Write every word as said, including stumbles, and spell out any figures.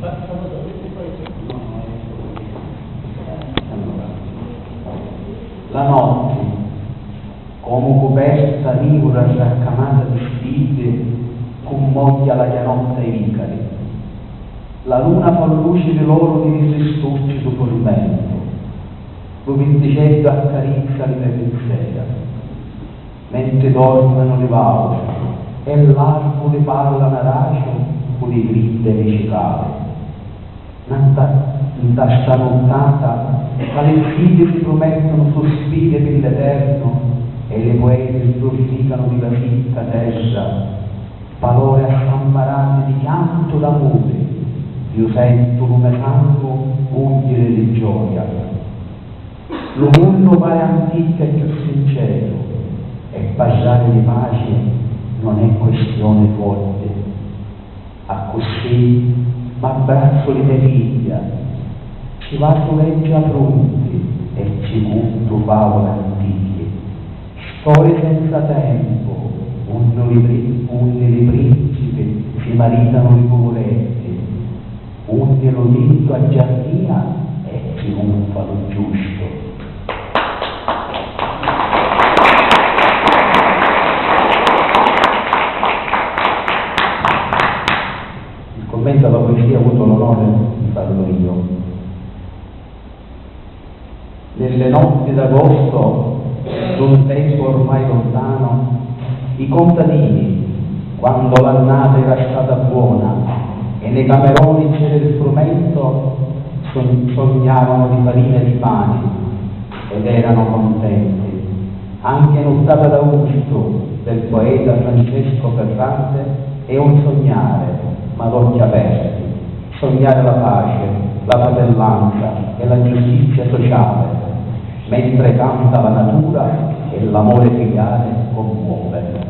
Allora, la notti, comu cuperta nìura rraccamata di stiddi, cummogghia la chianotta e i vicari. La luna fa lùciri l'oru di li tristucci dû furmentu. Lu vinticeddu accarizza li me pinsera. Mentri dorminu li vàutri e l'àrvuli parla n'araciu cu li gridda e li cicali. Nta, nta sta nuttata ca li ziti si prumettunu suspiri pi l'eternu e li pueti sdurmìcanu di la sicca terra, palori assammarati di chiantu d'amuri, iu sentu lu me sangu ùgghiri di gioia. Lu munnu pari anticca e cchiù sinceru, e parrari di paci non è questioni forti. Accussì m'abbrazzu li me figghia, ci vardu leggi a prunti e ci cuntu fàvuli antichi, storii senza tempu, unni li pri-, unni li principi si maritanu li puvuretti, unni lu tintu aggiarnia e triunfa lu giustu. Il commento alla poesia ho avuto l'onore di farlo io. Nelle notti d'agosto d'un tempo ormai lontano, i contadini, quando l'annata era stata buona e nei cameroni c'era il frumento, son-, sognavano di farina e di pane ed erano contenti. Anche Nuttata d'Austu del poeta Francesco Ferrante è un sognare, ma ad occhi aperti, sognare la pace, la fratellanza e la giustizia sociale, mentre canta la natura e l'amore filiale commuove.